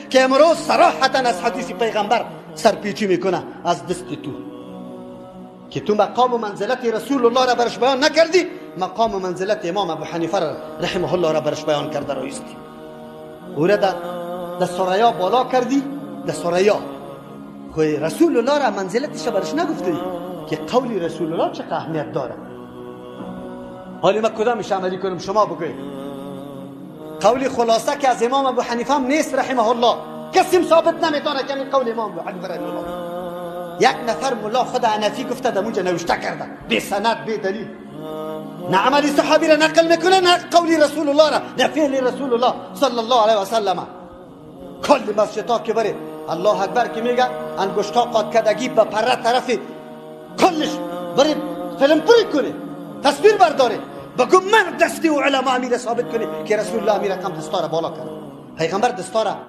که امروز صراحتا از حدیث پیغمبر سرپیچی میکنه از دست تو، که تو مقام و منزلت رسول الله را برش بیان نکردی، مقام و منزلت امام ابو حنیفه را رحمه الله را برش بیان کرده رایستی. او را در ثریا بالا کردی، در ثریا خو رسول الله را منزلتش برش نگفتی که قول رسول الله چه اهمیت داره. حالی ما کدامش عملی کنم شما بگوید؟ قول خلاصه که از امام ابو حنیفه هم نیست رحمه الله، کسی ثابت نمیتونه که این قول امام ابو حنیفه رحمه الله. یک نفر ملا خود حنفی گفته در اونجا نوشته کرده بی سند بی دلیل، نه عمل صحابی را نقل میکنه، نه قول رسول الله را، نه فعل رسول الله صلی الله علیه و سلم. کل مسجدها که بره الله اکبر که میگه انگشتا قات کدگی به پره طرف کلش بره فیلم پوری کنه، تصویر برداره، بگو من دستی و علما امیر ثابت کنه که رسول الله امیر کم دستاره بالا کرد، پیغمبر دستاره.